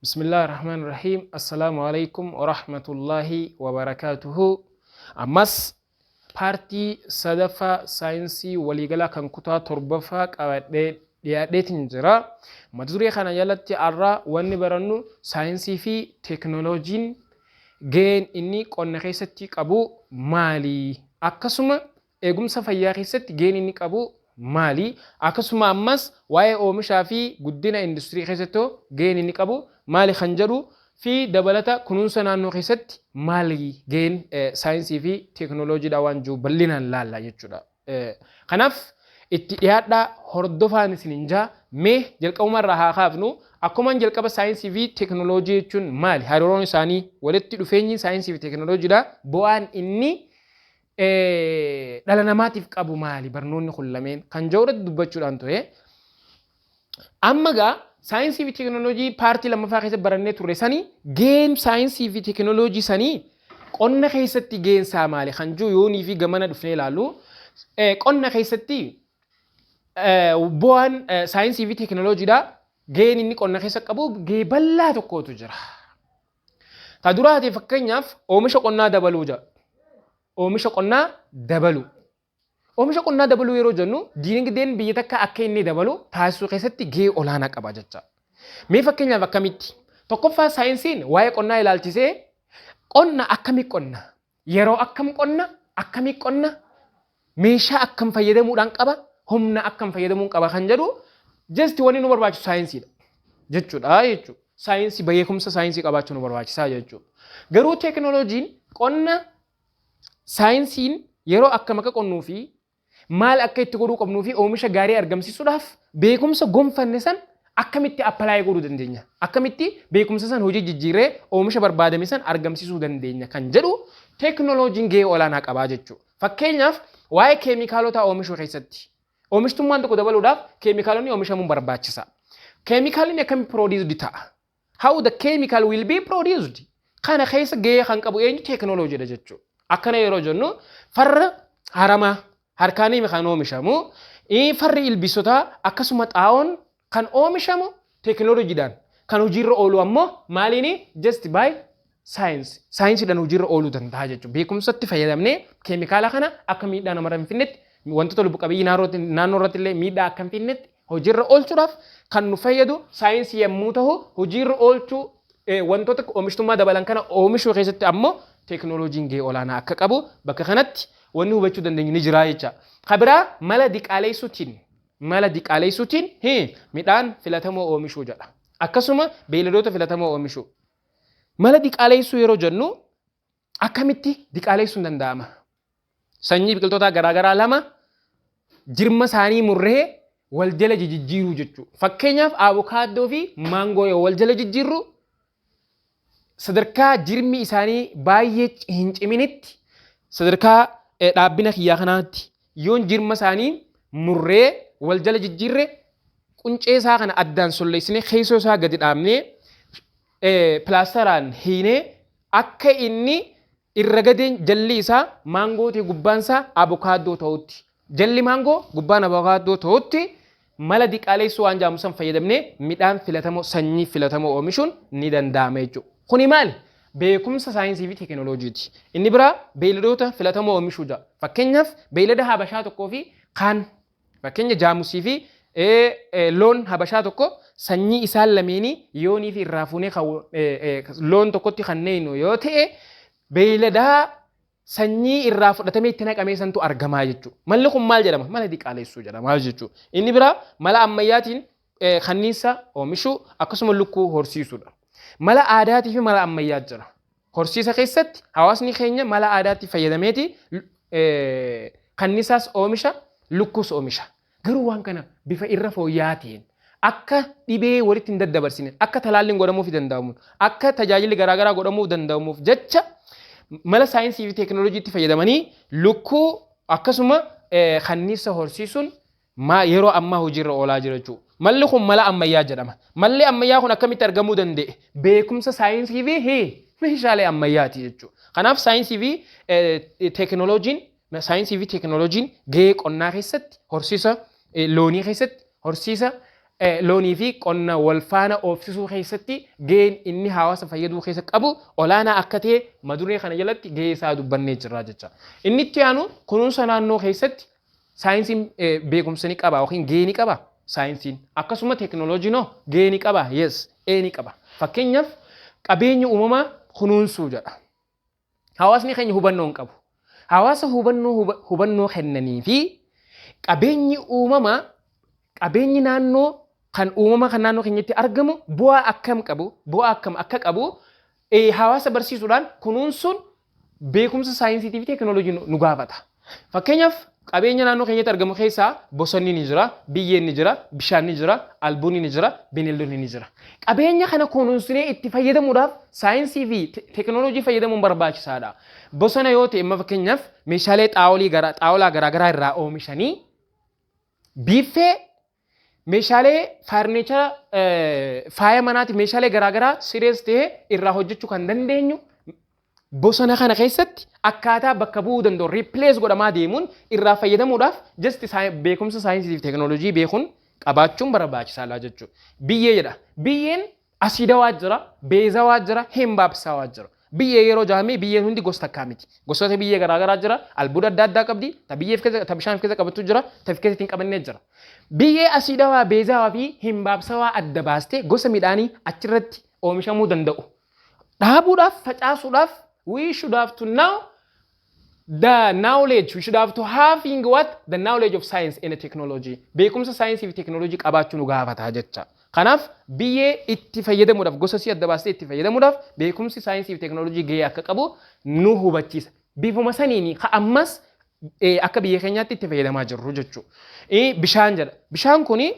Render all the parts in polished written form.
Bismillaahi Rahmaani Rahiim. Assalaamu alaikum wa rahmatullahi wa barakaatuhu. Ammas paartii sadaffaa saayinsii waliigalaa kan kutaa torbaffaa qabadhee dhiyaadheetiin jira. Mata duree kana jalatti har'a wanni barannu saayinsii fi teekinooloojiin gaheen inni qonna keessatti qabu maali? Akkasuma eegumsa fayyaa keessatti gaheen inni qabu maali? Akkasuma ammas waa'ee oomishaa fi guddina industirii keessatti gaheen inni qabu maali kan jedhu fi dabalata kunuunsa naannoo keessatti maali gaheen saayinsii fi teekinooloojiidha waan jiru bal'inaan laalla jechuudha. Kanaaf itti dhiyaadhaa, hordofaan isiniin jaa. Mee jalqabumarraa haa kaafnu. Akkumaan jalqaba, saayinsii fi teekinooloojii jechuun maali? Hariiroon isaanii, walitti dhufeenyi saayinsii fi teekinooloojiidha. Bu'aan inni dhala namaatiif qabu maali? Barnoonni kun lameen kan jedhu dubbachuudhaan ture. Amma gaa saayinsii fi teekinooloojii paartii lammaffaa keessatti barannee turre sanii, gaheen saayinsii fi teekinooloojii sanii qonna keessatti gaheen isaa maali kan jiru yoonii fi gamana dhufnee ilaallu, qonna keessatti bu'aan saayinsii fi teekinooloojiidha. Gaheen inni qonna keessa qabu gahee bal'aa tokkotu jira. Ta duraati, fakkeenyaaf, oomisha qonnaa dabaluu jedha. Oomisha qonnaa dabaluu. Oomisha qonnaa dabaluu yeroo jennu, diinagdeen biyya takka akka inni dabalu taasisuu keessatti gahee olaanaa qaba jecha. Mee fakkeenyaaf akkamitti? Tokkoffaa, saayinsiin waa'ee qonnaa ilaalchisee qonna akkamii qonna? Yeroo akkam qonna? Akkamii qonna? Meeshaa akkam fayyadamuudhaan qaba? Humna akkam fayyadamuun qaba kan jedhu, just wanni nu barbaachisu saayinsiidha jechuudha. Saayinsii, beekumsa saayinsii qabaachuu nu barbaachisaa jechuudha. Garuu teekinooloojiin qonna saayinsiin yeroo akkam akka qonnuu fi maal akka itti godhuu qabnuu fi oomisha gaarii argamsiisuudhaaf beekumsa gonfanne san akkamitti apply godhuu dandeenya? Akkamitti beekumsa san hojii jijjiirree oomisha barbaadame san argamsiisuu dandeenya kan jedhu teekinooloojiin gahee olaanaa qabaa jechuudha. Fakkeenyaaf, waa'ee keemikaalota oomishuu keessatti oomishtummaan tokko dabaluudhaaf keemikaalonni oomishamuun barbaachisa. Keemikaalonni akkamitti produced ta'a? How the chemical will be produced? Kana keessa gahee kan qabu eenyu? Teekinooloojiidha jechuudha. Akkana yeroo jennu, farra haramaa harkaanii kan oomishamu, farri ilbiisotaa, akkasuma xaa'oon kan oomishamu teekinooloojiidhaan, kan hojiirra oolu ammoo maaliini? Just by science. Saayinsiidhaan hojiirra ooluu danda'a jechuudha. Beekumsatti fayyadamnee keemikaala kana akka miidhaa namarra hin finnetti, wantoota lubbu qabeeyyii naannoo irratti illee miidhaa akka hin finnetti hojiirra oolchuudhaaf kan nu fayyadu saayinsii yommuu ta'u, hojiirra oolchuu wantoota oomishtummaa dabalan kana oomishuu keessatti ammoo teekinooloojiin gahee olaanaa akka qabu bakka kanatti wanni hubachuu dandeenyu ni jira jecha. Kan biraa, mala diqaaleessuutiin midhaan filatamoo oomishuu jedha. Akkasuma beeyladoota filatamoo oomishuu. Mala diqaaleessuu yeroo jennu, akkamitti diqaaleessuun danda'ama? Sanyii biqiltoota garaagaraa lama jirma isaanii murree wal jala jijjiiruu jechuudha. Fakkeenyaaf, avokaaddoo fi maangoo yoo wal jala jijjiirru, sadarkaa jirmi isaanii baay'ee hin ciminitti, sadarkaa dhaabbina kiyyaa kanaatti yoon jirma isaanii murree wal jala jijjiirre, quncee isaa kana addaan solleessinee, keessoo isaa gadi dhaabnee, pilaasteraan hiinee, akka inni irra gadeen jalli isaa maangootii, gubbaan isaa avokaaddoo ta'utti, jalli maangoo gubbaan avokaaddoo ta'utti, mala diqaaleessuu waan jedhamu san fayyadamnee midhaan filatamoo, sanyii filatamoo oomishuun ni danda'ama jechuudha. Kuni maali? Beekumsa saayinsii fi teekinooloojiiti. Inni biraa beeyladoota filatamoo oomishuu jedha. Fakkeenyaaf, beeylada habashaa tokkoo fi kaan, fakkeenya jaamusii fi loon habashaa tokko, sanyii isaan lameenii yoonii fi irraa fuunee loon tokkotti kan neeynu yoo ta'e, beeyladaa sanyii irraa fudhatamee itti naqamee santu argamaa jechuudha. Malli kun maal jedhama? Mala diqaaleessuu jedhama jechuudha. Inni biraa mala ammayyaatiin kanniisa oomishuu, akkasuma lukkuu horsiisuudha. Mala aadaatii fi mala ammayyaa jira. Horsiisa keessatti hawaasni keenya mala aadaatti fayyadameeti kanniisaas oomisha, lukkuus oomisha. Garuu waan kana bifa irra fooyya'aa ta'een, akka dhibee walitti hin daddabarsine, akka talaalliin godhamuuf danda'amuun, akka tajaajilli garaagaraa godhamuuf danda'amuuf jecha, mala saayinsii fi teekinooloojiitti fayyadamanii lukkuu akkasuma kanniisa horsiisuun yeroo ammaa hojiirra oolaa jira jechuudha. Malli kun mala ammayyaa jedhama. Malli ammayyaa kun akkamitti argamuu danda'e? Beekumsa saayinsii fi meeshaalee ammayyaati jechuudha. Kanaaf saayinsii fi teekinooloojiin gahee qonnaa keessatti, horsiisa loonii keessatti, horsiisa Loonii fi qonna wal faana oofsisuu keessatti gaheen inni hawaasa fayyaduu keessa qabu olaanaa akka ta'e maduree kana jalatti gahee isaa dubbannee jirra jecha. Inni itti aanu kunuunsa naannoo keessatti saayinsiin beekumsa ni qaba yookiin gahee ni qaba saayinsiin. Akkasuma teekinooloojiin hoo gahee ni qaba? Yes, ee ni qaba. Fakkeenyaaf, qabeenya uumamaa kunuunsuu jedha. Hawaasni keenya hubannoo hin qabu. Hawaasa hubannoo kennanii fi qabeenyi uumamaa, qabeenyi naannoo kan uumama kan naannoo keenyatti argamu bu'aa akkam qabu, bu'aa akkam akka qabu hawaasa barsiisuudhaan kunuunsuun beekumsa saayinsiitii fi teekinooloojii nu gaafata. Fakkeenyaaf, qabeenya naannoo keenyatti argamu keessaa bosonni ni jira, biyyeen ni jira, bishaan ni jira, albuunni ni jira, bineeldonni ni jira. Qabeenya kana kunuunsinee itti fayyadamuudhaaf saayinsii fi teekinooloojii fayyadamuun barbaachisaadha. Bosona yoo ta'e amma fakkeenyaaf meeshaalee xaawolii gara xaawolaa garaagaraa irraa oomishanii, biiffee, meeshaalee furniture, faaya manaatiif meeshaalee garaagaraa sirees ta'ee irraa hojjechuu kan dandeenyu, bosona kana keessatti akkaataa bakka bu'uu danda'u replace godhamaa deemuun irraa fayyadamuudhaaf just beekumsa saayinsii fi teekinooloojii beekuun qabaachuun barbaachisaadha jechuudha. Biyyee jedha. Biyyeen asiidawaa jira, beezawaa jira, hembaabsawaa jira. Biyyee yeroo jaamee biyyeen hundi gosa takkaa miti. Gosoota biyyee garaagaraa jira, albuuda adda addaa qabdi, ta biyyee keessa, ta bishaan keessa qabattu jira, ta keessatti hin qabannee jira. Biyyee asiidawaa, beezawaa fi hembaabsawaa adda baastee gosa midhaanii achirratti oomishamuu danda'u dhaabuudhaaf, facaasuudhaaf, we should have to know the knowledge, we should have to having what? The knowledge of science and technology. Beekumsa saayinsii fi teekinooloojii qabaachuu nu gaafata jecha. Kanaaf biyyee itti fayyadamuudhaaf, gosa sii adda baastee itti fayyadamuudhaaf beekumsi saayinsii fi teekinooloojii gahee akka qabu nu hubachiisa. Bifuma saniin ka ammas akka biyya keenyaatti itti fayyadamaa jirru jechuudha. Bishaan jedha. Bishaan kuni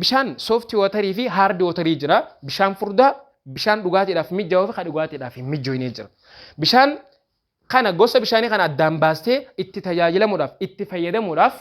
bishaan soft waterii fi hard waterii jira. Bishaan furdaa, bishaan dhugaatiidhaaf mijaa'uu fi kan dhugaatiidhaaf hin mijoofne jira. Bishaan kana, gosa bishaanii kana addaan baastee itti tajaajilamuudhaaf, itti fayyadamuudhaaf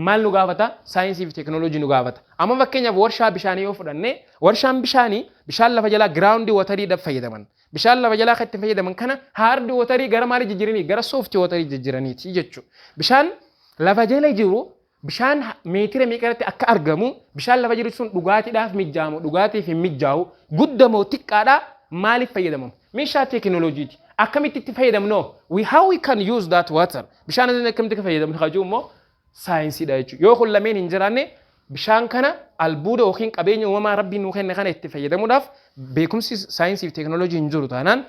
maal nu gaafata? Saayinsii fi teekinooloojii nu gaafata. Amma fakkeenyaaf warshaa bishaanii yoo fudhanne, warshaan bishaanii bishaan lafa jalaa ground wateriidhaaf fayyadaman. Bishaan lafa jalaa kan itti fayyadaman kana hard waterii gara maalii jijjiiranii? Gara soft waterii jijjiiraniiti jechuudha. Bishaan lafa jala jiru, bishaan meetira meeqa irratti akka argamu, bishaan lafa jiru sun dhugaatiidhaaf mijaamu, dhugaatiif hin mijaa'u, guddamoo xiqqaadhaa, maaliif fayyadamamu? Meeshaa teekinooloojiiti. Akkamitti itti fayyadamnu? We how we can use that water? Bishaan akkamitti fayyadamnu kajuu immoo saayinsiidha jechuudha. Yoo kun lameen hin jiraanne, bishaan kana, albuuda yookiin qabeenya uumamaa Rabbiin nuu kenne kana itti fayyadamuudhaaf beekumsi saayinsii fi teekinooloojii hin jiru taanaan,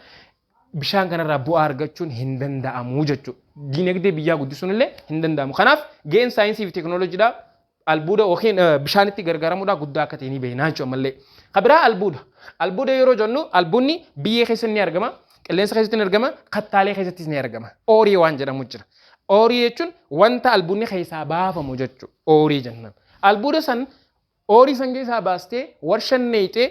bishaan kanarraa bu'aa argachuun hin danda'amu jechuudha. Diinagdee biyyaa guddisuun illee hin danda'amu. Kanaaf gaheen saayinsii fi teekinooloojiidhaa albuuda yookiin bishaanitti gargaaramuudhaa guddaa akka ta'e ni beekna jechuudha ammallee. Kan biraa albuuda. Albuuda yeroo jennu, albuudni biyyee keessatti ni argama, qilleensa keessatti ni argama, kattaalee keessattis ni argama. Oreii waan jedhamu jira. Oreii jechuun wanta albuudni keessaa baafamu jechuudha. Oreii jennaan. Albuuda san, oreii san keessaa baastee warshaan neeyxee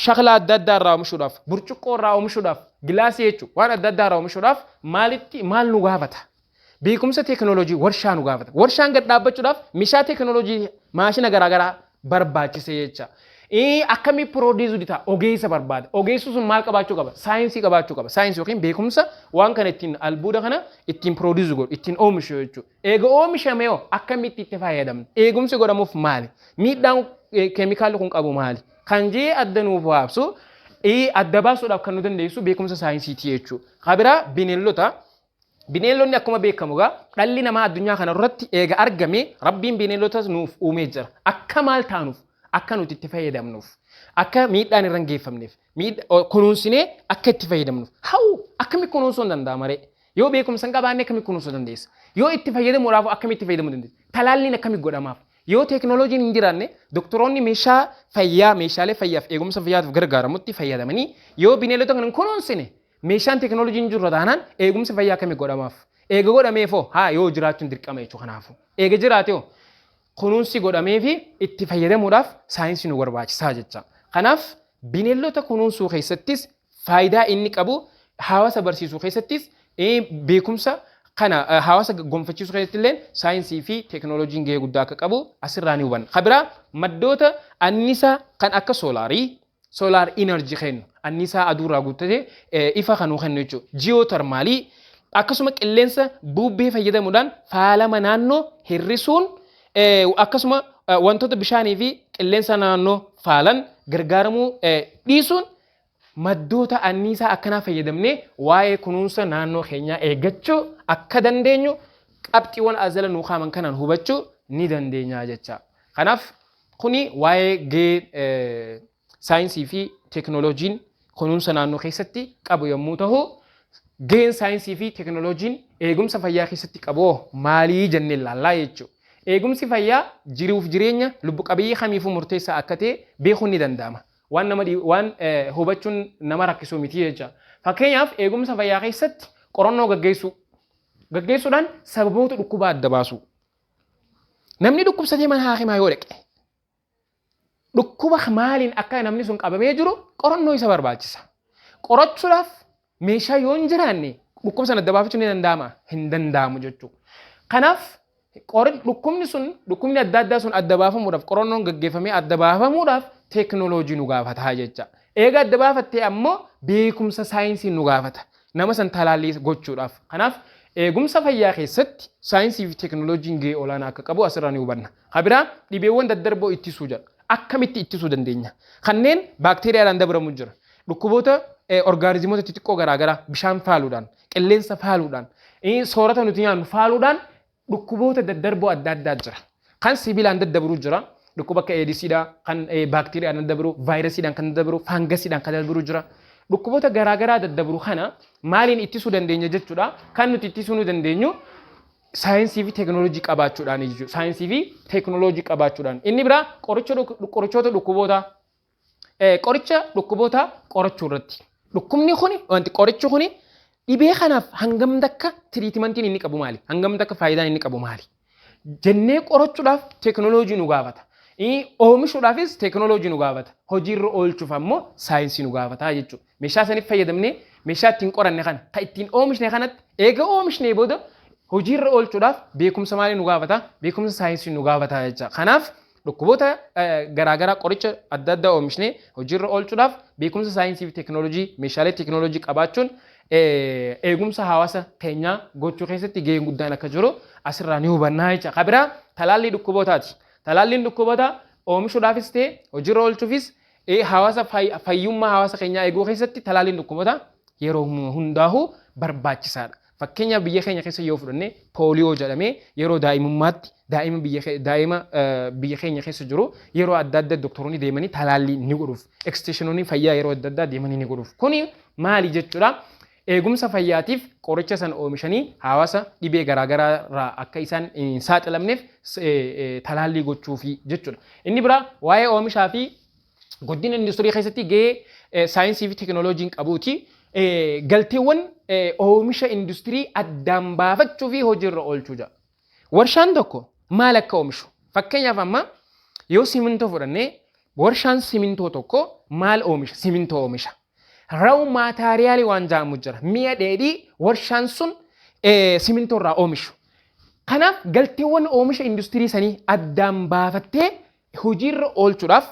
shakla adda addaa irraa oomishuudhaaf, burcuqqoo irraa oomishuudhaaf, gilaasii jechuudha, waan adda addaa irraa oomishuudhaaf maalitti maal nu gaafata? Beekumsa teekinooloojii warshaa nu gaafata. Warshaan gad dhaabbachuudhaaf meeshaa teekinooloojii, maashina garaagaraa barbaachise jecha. Akkamii produce ta'a? Ogeessa barbaada. Ogeessi sun maal qabaachuu qaba? Saayinsii qabaachuu qaba. Saayinsii yookiin beekumsa waan kana ittiin, albuuda kana ittiin produce godhu, ittiin oomishu jechuudha. Eega oomishame hoo akkamitti itti fayyadamna? Eegumsi godhamuuf maali? Miidhaan keemikaalli kun qabu maali? Kan jee adda nuuf baabsu, adda baasuudhaaf kan nu dandeessu beekumsa saayinsiiti jechuudha. Kan biraa bineeldota. Bineeldonni akkuma beekamu egaa dhalli namaa addunyaa kana irratti eega argame Rabbiin bineeldota nuuf uumee jira. Akka maal taanuuf? Akka nuti itti fayyadamnuuf. Akka miidhaan irra hin geeffamneef. Kunuunsinee akka itti fayyadamnuuf. Haa, akkami kunuunsuu hin danda'ama ree? Yoo beekumsa hin qabaanne akkami kunuunsuu dandeessa? Yoo itti fayyadamuudhaaf akkami itti fayyadamuu dandeessa? Talaalliin akkami godhamaaf? Yoo teekinooloojiin hin jiraanne, doktoroonni meeshaa fayyaa, meeshaalee fayyaaf, eegumsa fayyaatiif gargaaramutti fayyadamanii yoo bineeldota kana hin kunuunsine, meeshaan teekinooloojiin hin jirru taanaan eegumsi fayyaa akkamii godhamaaf? Eega godhameefoo haa yoo jiraachuun dirqama jechuudha kanaafu. Eega jiraate hoo kunuunsi godhamee fi itti fayyadamuudhaaf saayinsii nu barbaachisaa jecha. Kanaaf bineeldota kunuunsuu keessattis faayidaa inni qabu, hawaasa barsiisuu keessattis, beekumsa kana hawaasa gonfachiisuu keessatti illee saayinsii fi teekinooloojiin gahee guddaa akka qabu asirraa ni hubanna. Kan biraa maddoota annisaa kan akka soolaarii, solar energy kennu, annisaa aduurraa guuttatee ifa kan nuu kennu jechuudha. Geothermalii, akkasuma qilleensa bubbee fayyadamuudhaan faalama naannoo hir'isuun, akkasuma wantoota bishaanii fi qilleensa naannoo faalan gargaaramuu dhiisuun maddoota anniisaa akkanaa fayyadamnee waa'ee kunuunsa naannoo keenyaa eeggachuu akka dandeenyu qabxiiwwan azala nuu kaaman kanaan hubachuu ni dandeenya jecha. Kanaaf kuni waa'ee gahee saayinsii fi teekinooloojiin kunuunsa naannoo keessatti qabu yommuu ta'u, gaheen saayinsii fi teekinooloojiin eegumsa fayyaa keessatti qabu maalii jennee ilaallaa jechuudha. Eegumsi fayyaa jiruuf jireenya lubbu qabeeyyii kamiifuu murteessaa akka ta'e beekuun ni danda'ama. Waan nama waan hubachuun nama rakkisuu miti jecha. Fakkeenyaaf, eegumsa fayyaa keessatti qorannoo gaggeessuu. Gaggeessuudhaan sababoota dhukkubaa adda baasu. Namni dhukkubsatee mana haakimaa yoo dhaqe, dhukkuba maaliin akka namni sun qabamee jiru qorannoo isa barbaachisa. Qorachuudhaaf meeshaa yoo hin jiraanne, dhukkuba sana adda baafachuun ni danda'ama? Hin danda'amu jechuudha. Kanaaf dhukkubni sun, dhukkubni adda addaa sun adda baafamuudhaaf, qorannoon gaggeeffamee adda baafamuudhaaf teekinooloojii nu gaafata jecha. Eega adda baafattee ammoo beekumsa saayinsii nu gaafata, nama san talaallii gochuudhaaf. Kanaaf eegumsa fayyaa keessatti saayinsii fi teekinooloojiin gahee olaanaa akka qabu asirraa ni hubanna. Kan biraa dhibeewwan daddarboo ittisuu jedha. Akkamitti ittisuu dandeenya? Kanneen baakteeriyaadhaan dabramu jira. Dhukkuboota orgaanizimoota xixiqqoo garaagaraa bishaan faaluudhaan, qilleensa faaluudhaan, soorata nuti nyaannu faaluudhaan dhukkuboota daddarboo adda addaa jira. Kan sibiilaan daddabru jira. Dhukkuba akka AIDSidha, kan baakteeriyaadhaan daddabru, vaayirasiidhaan kan daddabru, faangasiidhaan kan daddabru jira. Dhukkuboota garaagaraa daddabru kana maaliin ittisuu dandeenya jechuudha? Kan nuti ittisuu nu dandeenyu saayinsii fi teekinooloojii qabaachuudhaan jechuudha. Saayinsii fi teekinooloojii qabaachuudhaan. Inni biraa qorichoota dhukkuboota, qoricha dhukkuboota qorachuu irratti. Dhukkubni kuni, wanti qorichi kuni dhibee kanaaf hangam takka treatmentiin inni qabu maali? Hangam takka faayidaan inni qabu maali? Jennee qorachuudhaaf teekinooloojii nu gaafata. Oomishuudhaafis teekinooloojii nu gaafata. Hojiirra oolchuuf ammoo saayinsii nu gaafata jechuudha. Meeshaa saniif fayyadamnee, meeshaa ittiin qoranne kana, kan ittiin oomishne kanatti, eega oomishnee booda hojiirra oolchuudhaaf beekumsa maalii nu gaafata? Beekumsa saayinsii nu gaafata jecha. Kanaaf dhukkuboota garaagaraa qoricha adda addaa oomishnee hojiirra oolchuudhaaf beekumsa saayinsii fi teekinooloojii, meeshaalee teekinooloojii qabaachuun eegumsa hawaasa keenyaa gochuu keessatti gaheen guddaan akka jiru asirraa ni hubannaa jecha. Kan biraa talaallii dhukkubootaati. Talaalliin dhukkuboota oomishuudhaafis ta'e hojiirra oolchuufis, hawaasa fayyummaa hawaasa keenyaa eeguu keessatti talaalliin dhukkuboota yeroo hundaa'uu barbaachisaadha. Fakkeenyaaf, biyya keenya keessa yoo fudhanne, pooliyoo jedhamee yeroo daa'imummaatti daa'ima biyya keenya keessa jiru yeroo adda addaa doktoroonni deemanii talaallii ni godhuuf. Extensionoonni fayyaa yeroo adda addaa deemanii ni godhuuf. Kuni maali jechuudha? Eegumsa fayyaatiif qoricha sana oomishanii hawaasa dhibee garaagaraa irraa akka isaan hin saaxilamneef talaallii gochuufi jechuudha. Inni biraa waa'ee oomishaa fi guddina industirii keessatti gahee saayinsii fi teekinooloojiin qabuuti. Galteewwan oomisha industirii addaan baafachuu fi hojiirra oolchuu jedha. Warshaan tokko maal akka oomishu, fakkeenyaaf amma yoo simintoo fudhannee, warshaan simintoo tokko maal oomisha? Simintoo oomisha. Raw materialii waan jedhamu jira. Mi'a dheedhii warshaan sun simintoo irraa oomishu. Kanaaf galteewwan oomisha industirii sanii addaan baafattee hojiirra oolchuudhaaf,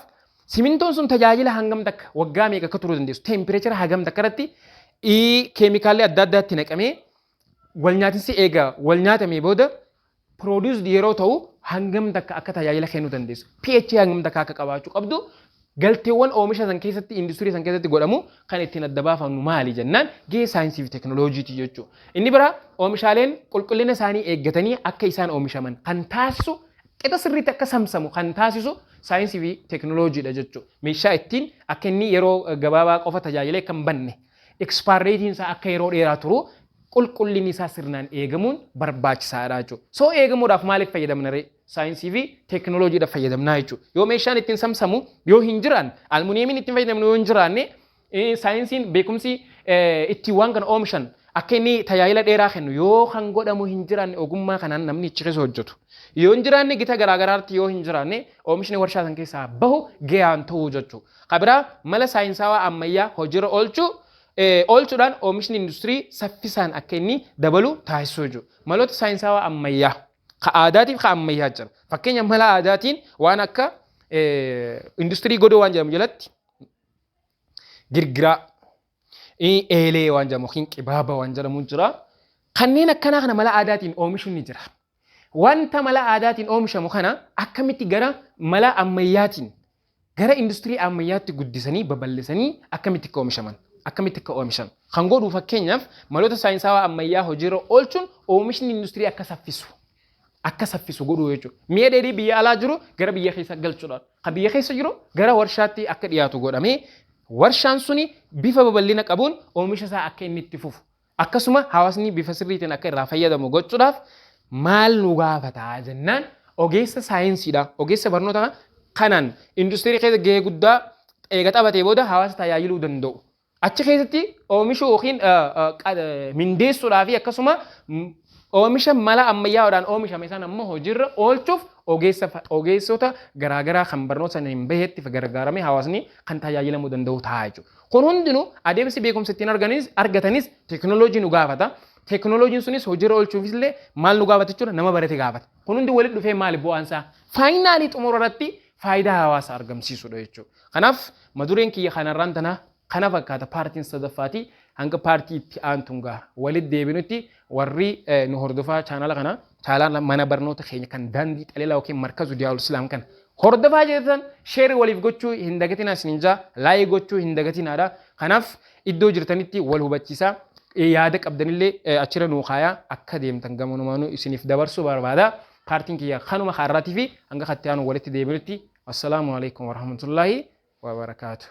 simintoon sun tajaajila hangam takka, waggaa meeqa akka turuu dandeessu, temperature hagam takka irratti keemikaalli adda addaatti naqamee wal nyaatinsi eega wal nyaatamee booda produced yeroo ta'u hangam takka akka tajaajila kennuu dandeessu, pH hangam takka akka qabaachuu qabdu, galteewwan oomisha san keessatti, industirii san keessatti godhamu kan ittiin adda baafannu maali jennaan, gahee saayinsii fi teekinooloojiiti jechuudha. Inni biraa oomishaaleen qulqullina isaanii eeggatanii akka isaan oomishaman kan taasisu, qixa sirriitti akka samsamu kan taasisu saayinsii fi teekinooloojiidha jechuudha. Meeshaa ittiin akka inni yeroo gabaabaa qofa tajaajilee kan banne, expiry isaa akka yeroo dheeraa turu, qulqullinni isaa sirnaan eegamuun barbaachisaadha jechuudha. So eegamuudhaaf maaliif fayyadamna ree? Saayinsii fi teekinooloojiidhaaf fayyadamnaa jechuudha. Yoo meeshaan ittiin samsamu yoo hin jiraanne, almuuniyeemiin ittiin fayyadamnu yoo hin jiraanne, saayinsiin beekumsi ittiin waan kana oomishan akka inni tajaajila dheeraa kennu yoo kan godhamu hin jiraanne, ogummaa kanaan namni achi keessa hojjetu yoo hin jiraanne, gita garaagaraatti yoo hin jiraanne, oomishni warshaa san keessaa bahu gahaan ta'uu jechuudha. Kan biraa mala saayinsaawaa ammayyaa hojiirra oolchuudhaan oomishni industirii saffisaan akka inni dabalu taasisuu jechuudha. Maloota saayinsaawaa ammayyaa ka aadaatiif ka ammayyaa jira. Fakkeenya mala aadaatiin waan akka industirii godoo waan jedhamu jalatti girgiraa, eelee waan jedhamu yookiin qibaaba waan jedhamu jira. Kanneen akkanaa kana mala aadaatiin oomishuun ni jira. Wanta mala aadaatiin oomishamu kana akkamitti gara mala ammayyaatiin, gara industirii ammayyaatti guddisanii babal'isanii akkamitti akka oomishaman, akkamitti akka oomishan kan godhu, fakkeenyaaf maloota saayinsaawaa ammayyaa hojiirra oolchuun oomishni industirii akka saffisu godhuu jechuudha. Mi'a dheedhii biyya alaa jiru gara biyya keessa galchuudhaan, kan biyya keessa jiru gara warshaatti akka dhiyaatu godhamee, warshaan suni bifa babal'ina qabuun oomisha isaa akka inni itti fufu, akkasuma hawaasni bifa sirriitiin akka irraa fayyadamu gochuudhaaf maal nu gaafataa jennaan, ogeessa saayinsiidha. Ogeessa barnoota kanaan industirii keessa gahee guddaa eega taphatee booda hawaasa tajaajiluu danda'u. Achi keessatti oomishuu yookiin mindeessuudhaa fi akkasuma oomisha mala ammayyaa'oodhaan oomishame san ammoo hojiirra oolchuuf ogeessa ogeessota garaagaraa kan barnoota sana hin bahetti gargaaramee hawaasni kan tajaajilamuu danda'u ta'a jechuudha. Kun hundinuu adeemsi beekumsa ittiin argatanis teekinooloojii nu gaafata. Teekinooloojiin sunis hojiirra oolchuufis illee maal nu gaafata jechuudha? Nama barate gaafata. Kun hundi walitti dhufee maali bu'aan isaa? Finally, xumura irratti faayidaa hawaasa argamsiisudha jechuudha. Kanaaf madureen kiyya kanarraan tana kana fakkaata, paartiin sadaffaati. Hanga paartii itti aantuun gaa walitti deebinutti, warri nu hordofaa chaanala kana, chaanala mana barnoota keenya kan Daandii Xalelaa yookiin Markazu Diyaa'ul Islaam kana hordofaa jirtan, share waliif gochuu hin dagatinaa isiniin jaa, like gochuu hin dagatinaadha. Kanaaf iddoo jirtanitti wal hubachiisaa, yaada qabdanillee achirra nuu kaayaa, akka deemtan gamanumaanuu isiniif dabarsuu barbaada. Paartiin kiyya kanuma kaarraatii fi hanga katti aanu walitti deebinutti, assalaamu alaikum warahmatullaahi wabarakaatuh.